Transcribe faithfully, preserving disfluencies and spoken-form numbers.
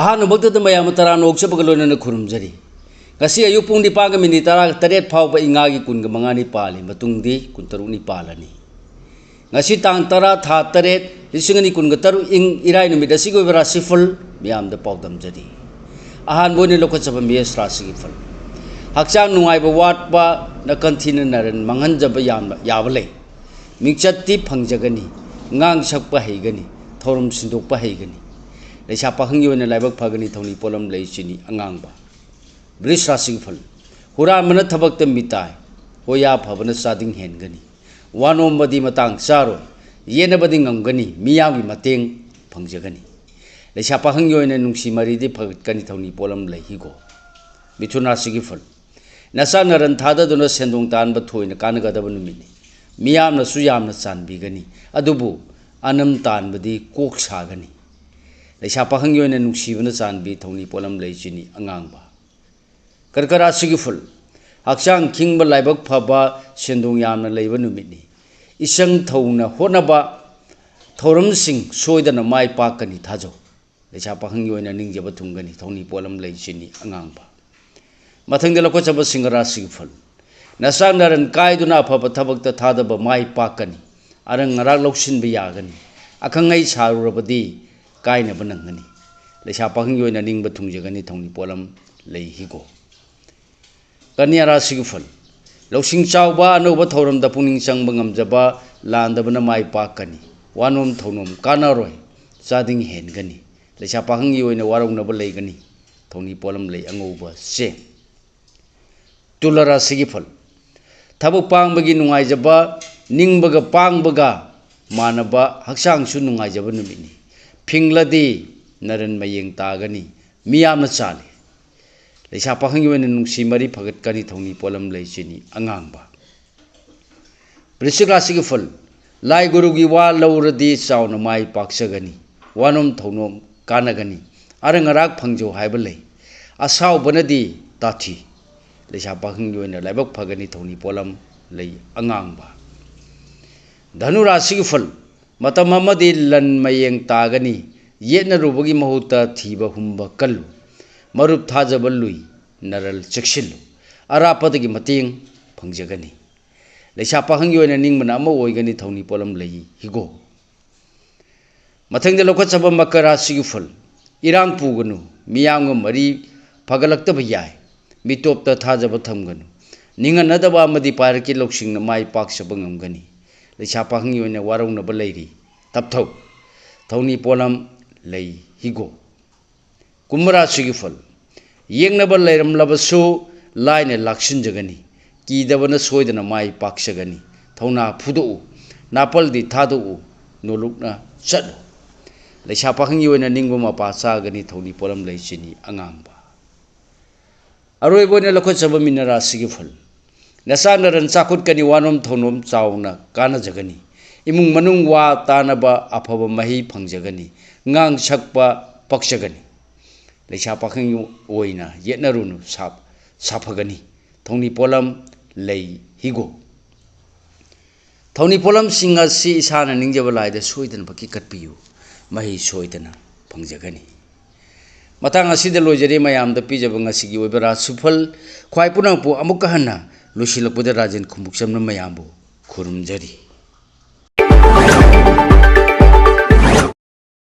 ꯑꯍꯥꯟꯕꯃꯛꯇꯗ ꯃꯌꯥꯝ ꯇꯔꯥꯝꯅ ꯑꯣꯛꯆꯕꯒ ꯂꯣꯏꯅꯅ ꯈꯨꯔꯨꯝꯖꯔꯤ꯫ ꯉꯁꯤ ꯑꯌꯨꯛ ꯄꯨꯡ ꯅꯤꯄꯥꯟꯒ ꯃꯤꯅꯤꯠ ꯇꯔꯥ ꯇꯔꯦꯠ ꯐꯥꯎꯕ ꯏꯉꯥꯒꯤ ꯀꯨꯟꯒ ꯃꯉꯥꯅꯤ ꯄꯥꯜꯂꯤ, ꯃꯇꯨꯡꯗꯤ ꯀꯨꯟꯇꯔꯨꯛꯅꯤ ꯄꯥꯜꯂꯅꯤ꯫ ꯉꯁꯤ ꯇꯥꯡ ꯇꯔꯥ, ꯊꯥ ꯇꯔꯦꯠ, ꯂꯤꯁꯤꯡ ꯑꯅꯤ ꯀꯨꯟꯒ ꯇꯔꯨꯛ, ꯏꯪ ꯏꯔꯥꯏ ꯅꯨꯃꯤꯠ ꯑꯁꯤꯒꯤ ꯑꯣꯏꯕ ꯔꯥꯁꯤꯐꯜ ꯃꯤꯌꯥꯝꯗ ꯄꯥꯎꯗꯝꯖꯔꯤ꯫ ꯑꯍꯥꯟꯕ ꯑꯣꯏꯅ ꯂꯧꯈꯠꯆꯕ ꯃꯦꯁ ꯔꯥꯁꯤꯒꯤ ꯐꯜ꯫ ꯍꯛꯆꯥꯡ ꯅꯨꯡꯉꯥꯏꯕ ꯋꯥꯠꯄ, ꯅꯀꯟ ꯊꯤꯅ ꯅꯔꯟ ꯃꯥꯡꯍꯟꯖꯕ ꯌꯥꯝꯅ ꯌꯥꯕ ꯂꯩ꯫ ꯃꯤꯡꯆꯠꯇꯤ ꯐꯪꯖꯒꯅꯤ, ꯉꯥꯡ ꯁꯛꯄ ꯍꯩꯒꯅꯤ, ꯊꯧꯔꯝ ꯁꯤꯟꯗꯣꯛꯄ ꯍꯩꯒꯅꯤ꯫ ꯂꯩꯁꯥ ꯄꯥꯈꯪꯒꯤ ꯑꯣꯏꯅ ꯂꯥꯏꯕꯛ ꯐꯒꯅꯤ, ꯊꯧꯅꯤ ꯄꯣꯠꯂꯝ ꯂꯩ ꯆꯤꯅꯤ ꯑꯉꯥꯡꯕ꯫ ꯕ꯭ꯔꯤꯁ ꯔꯥꯁꯤꯒꯤ ꯐꯜ꯫ ꯍꯨꯔꯥꯟꯕꯅ ꯊꯕꯛꯇ ꯃꯤꯇꯥꯏ, ꯍꯣꯌꯥ ꯐꯕꯅ ꯆꯥꯗꯤꯡ ꯍꯦꯟꯒꯅꯤ꯫ ꯋꯥꯅꯣꯝꯕꯗꯤ ꯃꯇꯥꯡ ꯆꯥꯔꯣꯏ, ꯌꯦꯠꯅꯕꯗꯤ ꯉꯝꯒꯅꯤ, ꯃꯤꯌꯥꯝꯒꯤ ꯃꯇꯦꯡ ꯐꯪꯖꯒꯅꯤ꯫ ꯂꯩꯁꯥ ꯄꯥꯈꯪꯒꯤ ꯑꯣꯏꯅ ꯅꯨꯡꯁꯤ ꯃꯔꯤꯗꯤ ꯐꯒꯠꯀꯅꯤ, ꯊꯧꯅꯤ ꯄꯣꯠꯂꯝ ꯂꯩ ꯍꯤꯒꯣ꯫ ꯃꯤꯊꯨꯟ ꯔꯥꯁꯤꯒꯤ ꯐꯜ꯫ ꯅꯆꯥ ꯅꯔꯟ ꯊꯥꯗꯗꯨꯅ ꯁꯦꯟꯗꯣꯡ ꯇꯥꯟꯕ ꯊꯣꯏꯅ ꯀꯥꯟꯅꯒꯗꯕ ꯅꯨꯃꯤꯠꯅꯤ꯫ ꯃꯤꯌꯥꯝꯅꯁꯨ ꯌꯥꯝꯅ ꯆꯥꯟꯕꯤꯒꯅꯤ, ꯑꯗꯨꯕꯨ ꯑꯅꯝ ꯇꯥꯟꯕꯗꯤ ꯀꯣꯛ ꯁꯥꯒꯅꯤ꯫ ꯂꯩꯁꯥ ꯄꯥꯈꯪꯒꯤ ꯑꯣꯏꯅ ꯅꯨꯡꯁꯤꯕꯅ ꯆꯥꯟꯕꯤ, ꯊꯧꯅꯤ ꯄꯣꯠꯂꯝ ꯂꯩ ꯆꯤꯅꯤ ꯑꯉꯥꯡꯕ꯫ ꯀꯔꯀ ꯔꯥꯁꯤꯒꯤ ꯐꯜ꯫ ꯍꯛꯆꯥꯡ ꯈꯤꯡꯕ, ꯂꯥꯏꯕꯛ ꯐꯕ, ꯁꯦꯟꯗꯣꯡ ꯌꯥꯝꯅ ꯂꯩꯕ ꯅꯨꯃꯤꯠꯅꯤ꯫ ꯏꯆꯪ ꯊꯧꯅ ꯍꯣꯠꯅꯕ, ꯊꯧꯔꯝꯁꯤꯡ ꯁꯣꯏꯗꯅ ꯃꯥꯏ ꯄꯥꯛꯀꯅꯤ ꯊꯥꯖꯧ꯫ ꯂꯩꯁꯥ ꯄꯥꯈꯪꯒꯤ ꯑꯣꯏꯅ ꯅꯤꯡꯖꯕ ꯊꯨꯡꯒꯅꯤ, ꯊꯧꯅꯤ ꯄꯣꯠꯂꯝ ꯂꯩ ꯆꯤꯅꯤ ꯑꯉꯥꯡꯕ꯫ ꯃꯊꯪꯗ ꯂꯧꯈꯠꯆꯕ ꯁꯤꯡꯍ ꯔꯥꯁꯤꯒꯤ ꯐꯜ꯫ ꯅꯆꯥꯛ ꯅꯔꯟ ꯀꯥꯏꯗꯨꯅ ꯑꯐꯕ ꯊꯕꯛꯇ ꯊꯥꯗꯕ ꯃꯥꯏ ꯄꯥꯛꯀꯅꯤ꯫ ꯑꯔꯪ ꯑꯔꯥꯛ ꯂꯧꯁꯤꯟꯕ ꯌꯥꯒꯅꯤ꯫ ꯑꯈꯪ ꯑꯍꯩ ꯁꯥꯔꯨꯔꯕꯗꯤ ꯀꯥꯏꯅꯕ ꯅꯪꯒꯅꯤ꯫ ꯂꯩꯁꯥ ꯄꯥꯈꯪꯒꯤ ꯑꯣꯏꯅ ꯅꯤꯡꯕ ꯊꯨꯡꯖꯒꯅꯤ, ꯊꯧꯅꯤ ꯄꯣꯠꯂꯝ ꯂꯩ ꯍꯤꯒꯣ꯫ ꯀꯟꯌꯥ ꯔꯥꯁꯤꯒꯤ ꯐꯜ꯫ ꯂꯧꯁꯤꯡ ꯆꯥꯎꯕ, ꯑꯅꯧꯕ ꯊꯧꯔꯝꯗ ꯄꯨꯛꯅꯤꯡ ꯆꯪꯕ ꯉꯝꯖꯕ, ꯂꯥꯟꯗꯕꯅ ꯃꯥꯏ ꯄꯥꯛꯀꯅꯤ꯫ ꯋꯥꯅꯣꯝ ꯊꯧꯅꯣꯝ ꯀꯥꯟꯅꯔꯣꯏ, ꯆꯥꯗꯤꯡ ꯍꯦꯟꯒꯅꯤ꯫ ꯂꯩꯁꯥ ꯄꯥꯈꯪꯒꯤ ꯑꯣꯏꯅ ꯋꯥꯔꯧꯅꯕ ꯂꯩꯒꯅꯤ꯫ ꯊꯧꯅꯤ ꯄꯣꯠꯂꯝ ꯂꯩ ꯑꯉꯧꯕ ꯆꯦꯡ꯫ ꯇꯨꯂꯥ ꯔꯥꯁꯤꯒꯤ ꯐꯜ꯫ ꯊꯕꯛ ꯄꯥꯡꯕꯒꯤ ꯅꯨꯡꯉꯥꯏꯖꯕ, ꯅꯤꯡꯕꯒ ꯄꯥꯡꯕꯒ ꯃꯥꯟꯅꯕ, ꯍꯛꯆꯥꯡꯁꯨ ꯅꯨꯡꯉꯥꯏꯖꯕ ꯅꯨꯃꯤꯠꯅꯤ꯫ ꯐꯤꯡꯂꯗꯤ ꯅꯔꯟ ꯃꯌꯦꯡ ꯇꯥꯒꯅꯤ, ꯃꯤꯌꯥꯝꯅ ꯆꯥꯜꯂꯤ꯫ ꯂꯩꯁꯥ ꯄꯥꯈꯪꯒꯤ ꯑꯣꯏꯅ ꯅꯨꯡꯁꯤ ꯃꯔꯤ ꯐꯒꯠꯀꯅꯤ, ꯊꯧꯅꯤ ꯄꯣꯠꯂꯝ ꯂꯩ ꯆꯤꯅꯤ ꯑꯉꯥꯡꯕ꯫ ꯕ꯭ꯔꯤꯁꯤꯛ ꯔꯥꯁꯤꯒꯤ ꯐꯜ꯫ ꯂꯥꯏ ꯒꯨꯔꯨꯒꯤ ꯋꯥ ꯂꯧꯔꯗꯤ ꯆꯥꯎꯅ ꯃꯥꯏ ꯄꯥꯛꯆꯒꯅꯤ, ꯋꯥꯅꯣꯝ ꯊꯧꯅꯣꯝ ꯀꯥꯟꯅꯒꯅꯤ, ꯑꯔꯪ ꯑꯔꯥꯛ ꯐꯪꯖꯧ ꯍꯥꯏꯕ ꯂꯩ꯫ ꯑꯁꯥꯎꯕꯅꯗꯤ ꯇꯥꯊꯤ꯫ ꯂꯩꯁꯥ ꯄꯥꯈꯪꯒꯤ ꯑꯣꯏꯅ ꯂꯥꯏꯕꯛ ꯐꯒꯅꯤ, ꯊꯧꯅꯤ ꯄꯣꯠꯂꯝ ꯂꯩ ꯑꯉꯥꯡꯕ꯫ ꯙꯅꯨ ꯔꯥꯁꯤꯒꯤ ꯐꯜ꯫ ꯃꯇꯝ ꯑꯃꯗꯤ ꯂꯟ ꯃꯌꯦꯡ ꯇꯥꯒꯅꯤ, ꯌꯦꯠꯅꯔꯨꯕꯒꯤ ꯃꯍꯨꯠꯇ ꯊꯤꯕ ꯍꯨꯝꯕ ꯀꯜꯂꯨ꯫ ꯃꯔꯨꯞ ꯊꯥꯖꯕ ꯂꯨꯏ, ꯅꯔꯜ ꯆꯦꯛꯁꯤꯜꯂꯨ꯫ ꯑꯔꯥꯞꯄꯗꯒꯤ ꯃꯇꯦꯡ ꯐꯪꯖꯒꯅꯤ꯫ ꯂꯩꯁꯥ ꯄꯥꯈꯪꯒꯤ ꯑꯣꯏꯅ ꯅꯤꯡꯕꯅ ꯑꯃ ꯑꯣꯏꯒꯅꯤ, ꯊꯧꯅꯤ ꯄꯣꯠꯂꯝ ꯂꯩ ꯍꯤꯒꯣꯛ꯫ ꯃꯊꯪꯗ ꯂꯧꯈꯠꯆꯕ ꯃꯀꯔ ꯔꯥꯁꯤꯒꯤ ꯐꯜ꯫ ꯏꯔꯥꯡ ꯄꯨꯒꯅꯨ, ꯃꯤꯌꯥꯝꯒ ꯃꯔꯤ ꯐꯒꯠꯂꯛꯇꯕ ꯌꯥꯏ꯫ ꯃꯤꯇꯣꯞꯇ ꯊꯥꯖꯕ ꯊꯝꯒꯅꯨ꯫ ꯅꯤꯡꯍꯟꯅꯗꯕ ꯑꯃꯗꯤ ꯄꯥꯏꯔꯛꯀꯤ ꯂꯧꯁꯤꯡꯅ ꯃꯥꯏ ꯄꯥꯛꯆꯕ ꯉꯝꯒꯅꯤ꯫ ꯂꯩꯁꯥ ꯄꯥꯈꯪꯒꯤ ꯑꯣꯏꯅ ꯋꯥꯔꯧꯅꯕ ꯂꯩꯔꯤ꯫ ꯇꯞꯊꯧ꯫ ꯊꯧꯅꯤ ꯄꯣꯠꯂꯝ ꯂꯩ ꯍꯤꯒꯣꯛ꯫ ꯀꯨꯝꯚ ꯔꯥꯁꯤꯒꯤ ꯐꯜ꯫ ꯌꯦꯡꯅꯕ ꯂꯩꯔꯝꯂꯕꯁꯨ ꯂꯥꯏꯅ ꯂꯥꯛꯁꯤꯟꯖꯒꯅꯤ꯫ ꯀꯤꯗꯕꯅ ꯁꯣꯏꯗꯅ ꯃꯥꯏ ꯄꯥꯛꯆꯒꯅꯤ꯫ ꯊꯧꯅꯥ ꯐꯨꯗꯣꯛꯎ꯫ ꯅꯥꯄꯜꯗꯤ ꯊꯥꯗꯣꯛꯎ꯫ ꯅꯣꯂꯨꯛꯅ ꯆꯠꯂꯨ꯫ ꯂꯩꯁꯥ ꯄꯥꯈꯪꯒꯤ ꯑꯣꯏꯅ ꯅꯤꯡꯕ ꯃꯄꯥ ꯆꯥꯒꯅꯤ, ꯊꯧꯅꯤ ꯄꯣꯠꯂꯝ ꯂꯩ ꯆꯤꯅꯤ ꯑꯉꯥꯡꯕ꯫ ꯑꯔꯣꯏꯕ ꯑꯣꯏꯅ ꯂꯧꯈꯠꯆꯕ ꯃꯤꯅ ꯔꯥꯁꯤꯒꯤ ꯐꯜ꯫ ꯅꯆꯥ ꯅꯔꯟ ꯆꯥꯎꯈꯠꯀꯅꯤ, ꯋꯥꯅꯣꯝ ꯊꯧꯅꯣꯝ ꯆꯥꯎꯅ ꯀꯥꯟꯅꯖꯒꯅꯤ꯫ ꯏꯃꯨꯡ ꯃꯅꯨꯡ ꯋꯥ ꯇꯥꯅꯕ ꯑꯐꯕ ꯃꯍꯩ ꯐꯪꯖꯒꯅꯤ꯫ ꯉꯥꯡ ꯁꯛꯄ ꯄꯛꯆꯒꯅꯤ꯫ ꯂꯩꯁꯥ ꯄꯥꯈꯪꯒꯤ ꯑꯣꯏꯅ ꯌꯦꯠꯅꯔꯨꯅꯨ, ꯁꯥꯞ-, ꯁꯥꯐꯒꯅꯤ꯫ ꯊꯧꯅꯤ ꯄꯣꯠꯂꯝ ꯂꯩ ꯍꯤꯒꯣꯛ꯫ ꯊꯧꯅꯤ ꯄꯣꯠꯂꯝꯁꯤꯡ ꯑꯁꯤ ꯏꯁꯥꯅ ꯅꯤꯡꯖꯕ ꯂꯥꯏꯗ ꯁꯣꯏꯗꯅꯃꯛꯀꯤ ꯀꯠꯄꯤꯌꯨ꯫ ꯃꯍꯩ ꯁꯣꯏꯗꯅ ꯐꯪꯖꯒꯅꯤ꯫ ꯃꯇꯥꯡ ꯑꯁꯤꯗ ꯂꯣꯏꯖꯔꯦ ꯃꯌꯥꯝꯗ ꯄꯤꯖꯕ ꯉꯁꯤꯒꯤ ꯑꯣꯏꯕ ꯔꯥꯁꯤꯐꯜ꯫ ꯈ꯭ꯋꯥꯏ ꯄꯨꯝꯅꯃꯛꯄꯨ ꯑꯃꯨꯛꯀ ꯍꯟꯅ ꯂꯣꯏꯁꯤꯜꯂꯛꯄꯗ ꯔꯥꯖꯦꯟ ꯈꯨꯝꯕꯨꯛꯆꯝꯅ ꯃꯌꯥꯝꯕꯨ ꯈꯨꯔꯨꯝꯖꯔꯤ꯫